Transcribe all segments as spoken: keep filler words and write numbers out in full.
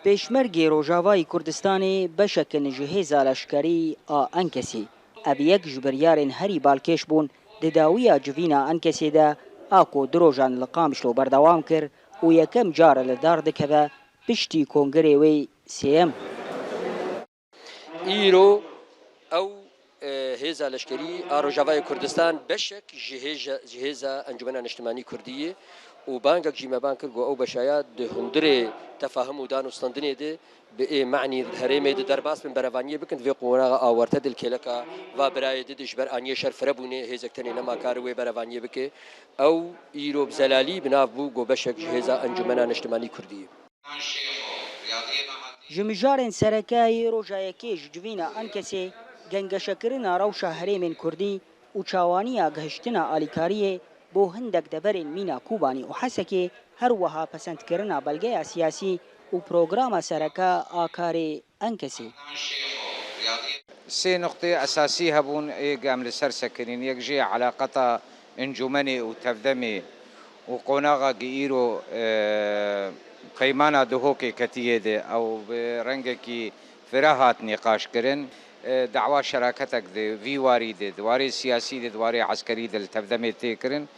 Pêşmergê Rojavayî Kurdistanê beşek in ji hêza leşkerî a Enkesê. Ev yek ji biryarên herî balkêş bûn di dawiya civîna Enkesê de a ku du rojan li Qamişlo berdewam kir û yekem car li dar dikeve piştî kongirê wê sêyem. Îro ew e, hêza leşkerî a Rojavayê Kurdistan beşek ji hêja- ji hêza Encûmena Niştimanî Kurdî ye û bangek jî me bang kir ku ew beşaya di hundirê tefahim û danûstandinê de bi ê manî di herêmê de derbas bin, berevaniyê bikin, di vê qonaxa awarte de li kêleka va birayê de de ji ber aniyê şer firebûnê hêzek tenê nema kar wê berevaniyê bike. Ew îro bi zelalî bi nav bû ku beşek ji hêza Encûmena Niştimanî Kurdî ye. Ji mijarên sereke yê roja yekê ji civîna Enkesê gengeşekirina rewşa herêmên Kurdî û çawaniya gihiştina alîkariyê bo hindek deverên mîna Kobanî û Hesekê, her wiha pesendkirina belgeya siyasî û programa sereke a karê Enkesê. Sê nuqteyê esasî hebûn ê ku em li ser sekinîn. Yek jê eleqeta encûmenê û tevdemê û qonaxa ku îro e, peymana Duhokê ketiyê de ew bi rengekî fireh hat nîqaşkirin. E, dawa şeraketek di vî warî de, di warê siyasî de, di warê eskerî de li tevdemê tê kirin.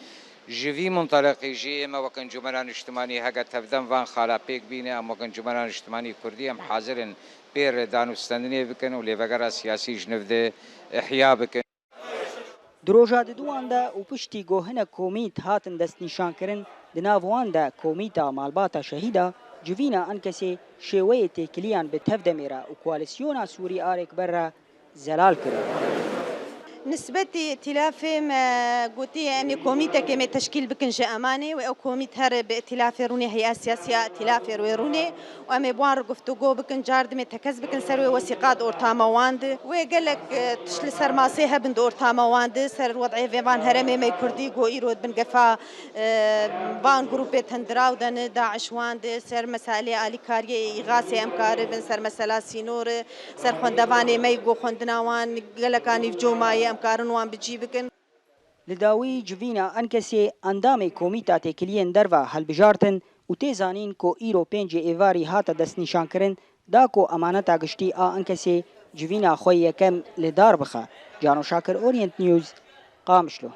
Ji vî munteleqî jî ême wek Encûmena Niştimanî heke tevdem van xala pêk bîne, em wek Encûmena Niştimanî Kurdî em hazir in pê re danûstendinê bikin û lêvegera siyasî ji nû de ihya bikin. Di roja diduwan de û piştî ku hinek komît hatin destnîşankirin, di nav wan de Komîta Malbata Şehîda, Civîna Enkesê, şêweyê têkiliyan bi tevdemê re û Koalîsyona Sûrî Arêkber re zelal kirin. Nisbetî îtîlafê me gotî em ê komîtekê me teşkîl bikin ji Emanê û ew komît here bi îtîlafê rûnê heya siyasî ya îtîlafê wê rûnê û em ê bi wan re guftûgo bikin, car dimê tekez bikin ser wê wesîqa di ortama wan de. Wê gelek e, tişt li ser masê hebin di ortama wan de, ser wed'ê vê van herêmê me kurdî ku îro di bin gefa e, van grûpê tundiraw de ne, DAIŞ wan de, ser meselê alîkariyê îxasê em karibin, ser mesela sînor e, ser xwendevanê me ku xwendina wan geleka nîvco maye em karin wan bi cî bikin. Li dawî civîna Enkesê endamê Komîta Têkiliyên Derve hilbijartin û tê zanîn ku îro pêncê êvarî hate destnîşankirin da ku emaneta giştî a Enkesê civîna xwe yekem li dar bixe. Cano Şakir, Orient News, Qamişlo.